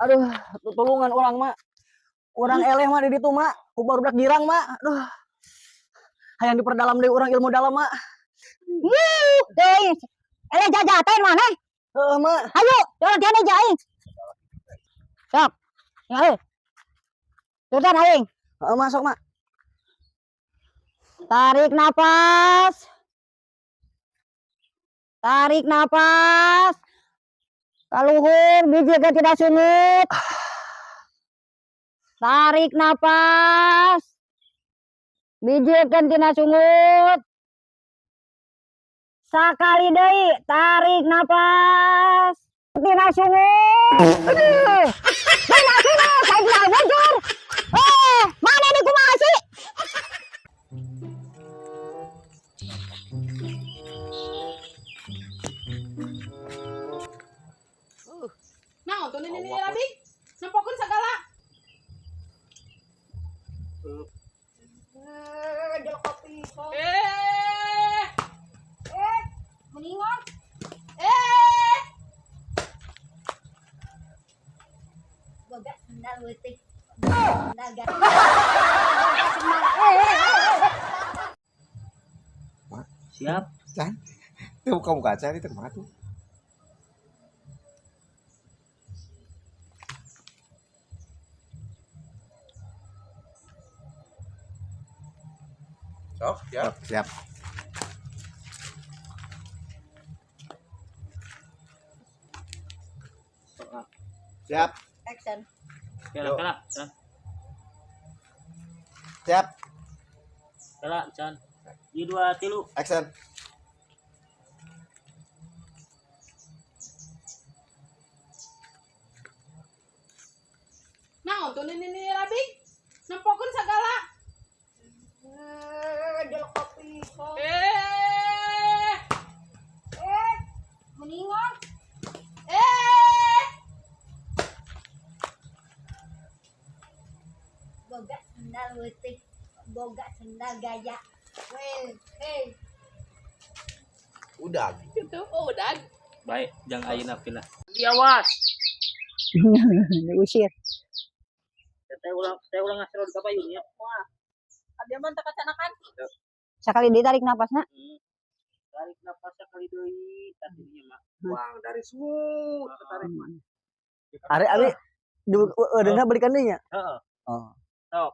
Aduh, tulungan urang, Mak. Urang eleh, Mak, di ditu, Mak. Ku barudak girang, Mak. Aduh. Hayang diperdalam deui urang ilmu dalam, Mak. Wuh, teuing. Eleh jajaten maneh. Heeh, Mak. Hayu, urang tian aja aing. Sok. Ya euy. Turutan aing. Heeh, masuk, Mak. Tarik napas. Tarik napas. Kaluhur biji ge tidak sungut. Tarik napas. Biji kan tina sungut. Sakali deui tarik napas. Tina sungut. Aduh. Tina sungut, saya tina bujur. Eh, mana ini kumaha sih? Naon tuh nini Rabik? Nempokeun sagala. Eh, Eh, mendingan eh. Boga sendal leutik. Sendal Boga sendal. Eh. Siap. Can. Tuh buka-buka aja itu kemana tuh? Sok, siap. Siap. Siap. Action. Kela, Yo. kela, can. Siap. Kela, can. Di dua tilu. Action. Naon tuh nini Rabik? Nempokeun sagala. Eh, Eh, mendingan eh. Boga sendal leutik. Boga sendal gaya. Weh, hey. Udah. Gitu. Oh, udah. Baik, jangan ayeuna pindah. Diawas. Diusir. Saya ulang ngasih di kapayun ya. Wah. Abdi mah teu kacanakan. Sekali ditarik napasna. Tarik napas sekali deui tadinya mah. Buang dari sungut. Tarik. Ari abi di eureunna balikan deui nya. Heeh. Oh. Sok.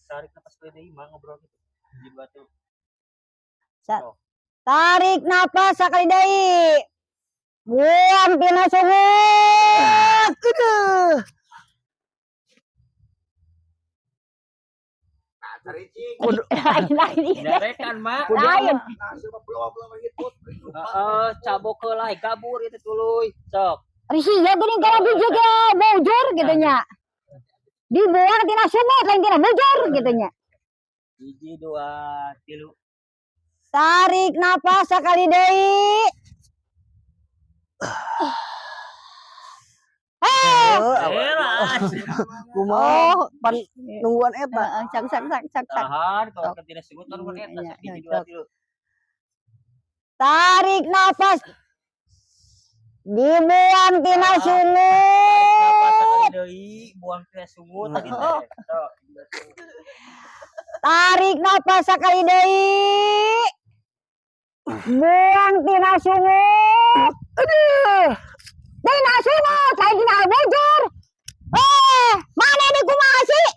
Tarik napas sekali deui mah ngobrol gitu. Di dua tilu. Tarik napas sekali deui. Buang tina sungut. Aduh. Nah, cari cing. Kudu Lain lain. Nyarekan mah. Lain. Nah, siapa belum belum gitu. Heeh, cabok heula gabur itu tuluy. Sok. Risih ya geuning kana biji ge bujur gitu nya. Dibuang tina sungut lain tina bujur gitu nya. Hiji dua tilu. Tarik napas sekali deui. Eh, Elah. Kumaha pan nungguan eta. Heeh, sak sak sak sak sak. Tahan kalau Sok. tina sungut kan eta Iya, sok hiji iya, dua sok. tilu. Tarik nafas. Dibuang tina Ah, Tarik napas sungut. sekali deui, buang tina sungut tadi teh. Sok. Hiji, dua, tilu. Tarik napas sekali deui. Buang tina sungut. Aduh. Tina sungut, lain tina bujur. Eh, mana ini kumaha sih?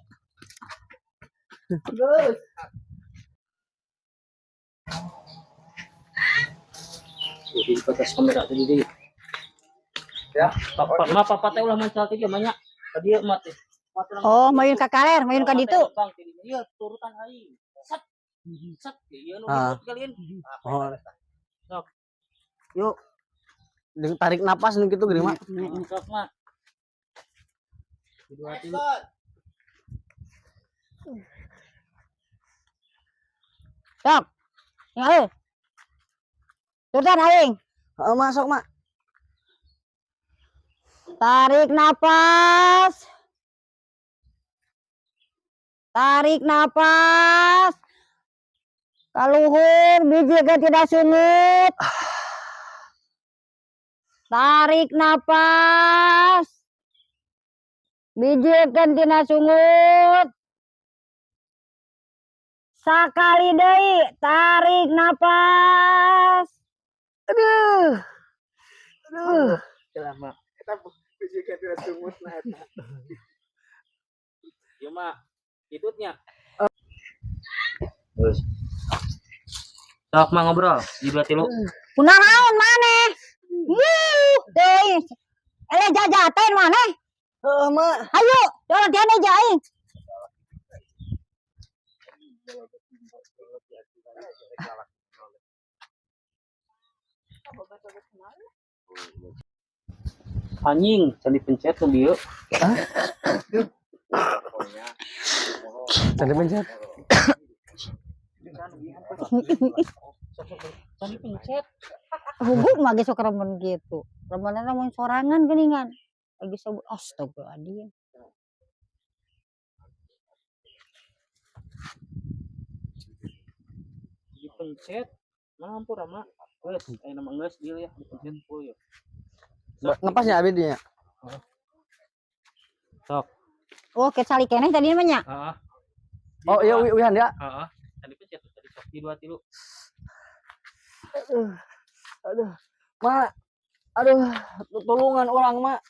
Jadi batas kamera tadi deui. Ya. Papa, ma papa teh ulah mancal teh banyak. Tadi ya mati. Oh, mayun ka kaler, mayun ka ditu. Iya, turutan aing. Set. Set. Iya nu Ah. ribut kalian. Oh. Sok. Yuk. Dengan tarik napas nu kitu geuning, Mak. Sok mah. Dua tilu. Sok. Ya euy. Turutan aing. Heeh, masuk, Mak. Tarik napas. Tarik napas. Kaluhur biji ge tidak sungut. Tarik napas. Bijilkeun tina sungut. Sakali deui tarik napas. Aduh. Aduh. Lama. Eta bijilkeun tina sungut na eta. Ieu mah hitutnya. Terus. Sok mah ngobrol di dua tilu. Kunaon maneh? Yuh, teuing. Eleh jajaten maneh. Heuh, Mak. Hayu, yo latihan aja aing. Anjing, can dipencet tuh bieu. Tadi pencet. Can dipencet. Hubung mah ge sok remen gitu. Remenna mun sorangan geuningan. Lagi sebut astagfirullahaladzim. Dipencet. Mampu Rama. Geus, aya nama geus deal ya, dipencet full ya. Ngepasnya abi dinya. Sok. Oh, ke sali keneh tadi mah nya. Heeh. Oh iya uihan ya. Heeh. Can dipencet tuh tadi sok di dua tilu. Aduh. Aduh. Mak. Aduh, tulungan urang, Mak.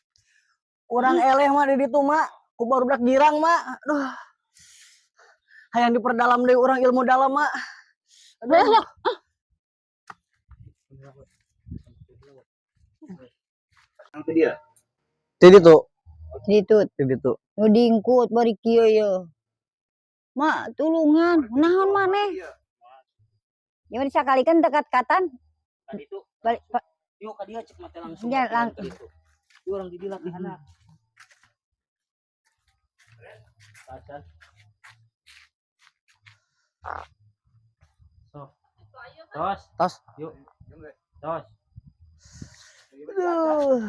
Urang eleh mah di ditu, Mak. Ku barudak girang, Mak. Aduh. Hayang diperdalam deui urang ilmu dalam, Mak. Aduh. Itu dia. Di ditu, Ditut. di ditu. Nu dingkut bari kieu ye. Mak, tulungan. Naon maneh? Ya disakalikan dekat-dekatan Tadi tuh balik yuk ka dia cek mate langsung. Ya, latihan ka ditu. Yuk urang di dieu latihanna. Pacan. Sok. Tos. Tos. Yuk. Tos. Aduh.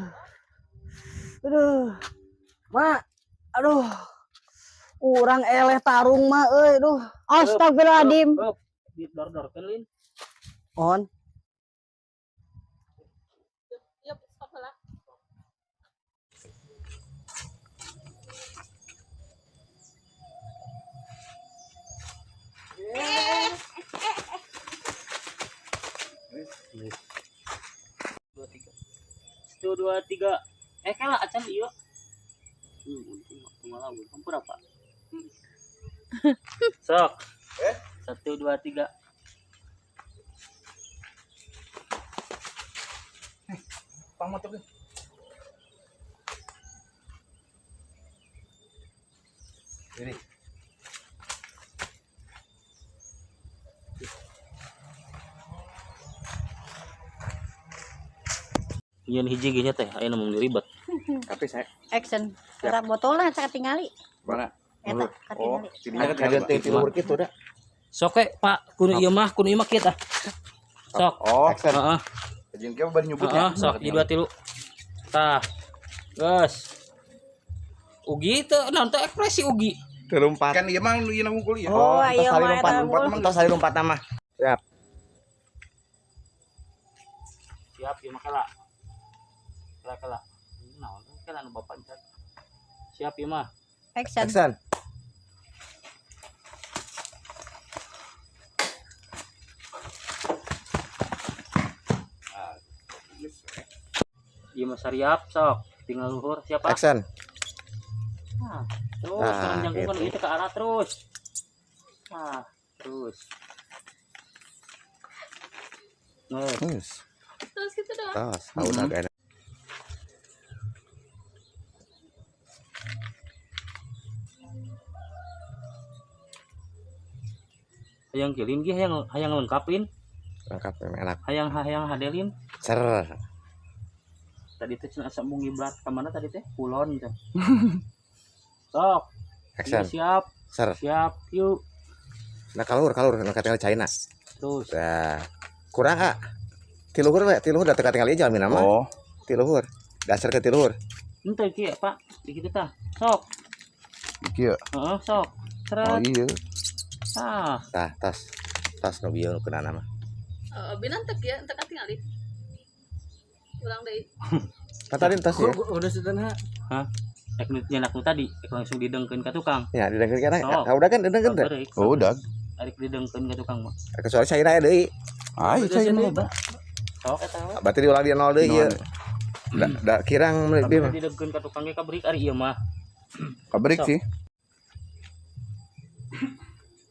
Aduh. Mak. Aduh. Urang eleh tarung, Mak euy, aduh. Astagfirullahaladzim. Up. Didor-dorkeun lin. On. Yuk, stop lah. Dua tiga. Satu dua tiga. Eh kalah acan ieu. Untung pengalaman. Hampur apa? Sok. Satu dua tiga. Pang motor deh. Ini. Nyeun hiji ge nya teh aya nu ribet. Tapi saya Action. Eta botolna eta katingali. mana? Eta Oh, katingali. tidinya kan ada teh tiluhur kitu da. Sok we, Pak, kudu ieu mah, kudu ieu mah kieu tah. Sok. Oh, action. Heeh. Jeung kieu bari nyebutnya. Heeh, sok di dua tilu. Tah. Geus. Ugi teu naon teh ekspresi Ugi. Telumpat. Kan ieu mah nu ieu wungkul ieu. Oh, iya entos saling mah lompat, eta lompat, entos saling lompat mah. Siap. Siap ieu mah kala. Kala kala. Naon teh kala nu bapak encan. Siap ieu mah. Action. Action. Ieu mah sariap sok. Tinggal luhur siapa? Action. Nah, terus Nah, jangan jangkungan gitu. itu ke arah terus. Nah, terus. Nah, Terus. Terus gitu doang. Tos, tahu dah gak. Hayang kilin ge hayang hayang lengkapin, Lengkap memang enak. hayang hayang hadelin. Cer. Tadi teh cenah asa mung ngiblat ka mana tadi teh? Kulon teh. Sok, Action. ieu siap, Ser. siap, yuk. Nah, kalur, kalur, nu katingali China. Terus. Nah, kurang ah. Tiluhur we, tiluhur da teu katingali jalmi nama. Oh, Tiluhur. Dasar ke tiluhur. Henteu kieu, Pak. Di kitu tah. Sok. kieu. Heeh, sok. Oh Seret. iya. Tah. Tah, tos. Tos nu bieu nu kena nama. Bilang tek ya, entek katingali. Ulang deui. Kan tadi tos ya. Udah sudah. Hah? Rek nu nyenak nu tadi, rek langsung didengkeun ka tukang. Ya, didengkeun kana. Sok. Ah, udah kan didengkeun teh. Kaberik. Oh, udah. Arek didengkeun ka tukang mah. Kecuali saya aya deui. Ah, saya mah loba. Sok eta we. Berarti diulang di nol deui ieu. Da, da kirang Tapi dia mah. didengkeun ka tukang ge kaberik ari ieu mah. Kaberik Sok. sih.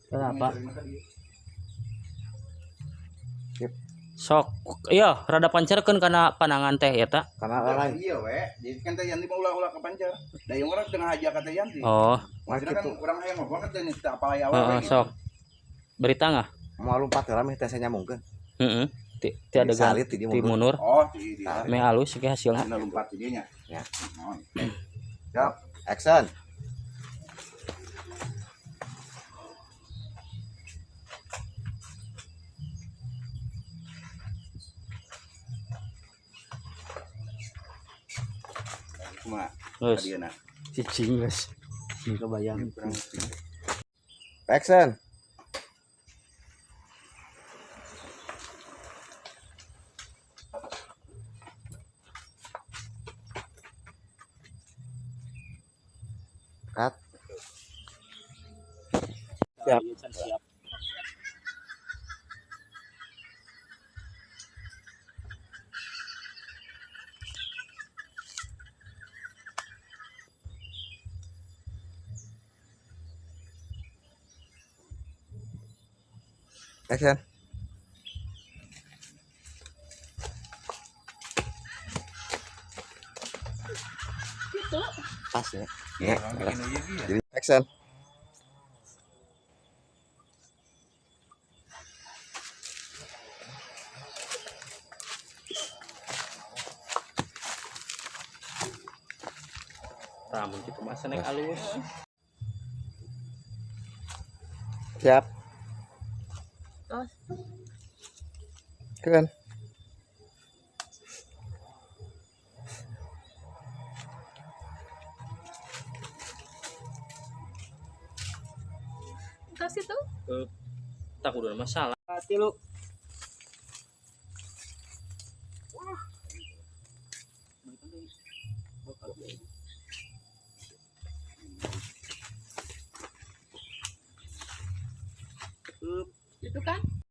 Kenapa? Sip. Sok, iya rada pancerkeun kana panangan teh eta. Kana lain. Iya we. Jadi kan Teh Yanti mah ulah-ulah kepancar. Da yang urang tengah aja ka Teh Yanti. Oh, Maksudnya kan urang hayang ngomong kan teh teu apal aya heeh, we. sok. Berita nggak? Mau lompat heula meh teh saya nyambungkeun. Heeh. Ti ti adegan Salit ti ti mundur. mundur. Oh, di di. Meh halus ge hasilna. Dina lompat di dinya. Ya. Oh. Siap. Action. Kumaha Geus. kadieuna? Cicing geus. Cicing kebayang. Action. Cut. Siap. Iya, can siap. Action. Gitu. Pas ya. Ya. Jadi action. Tah mun kitu mah sanek alus. Siap. Tos. Keun. Tos itu. Tak kudu masalah. Tilu. Gitu kan?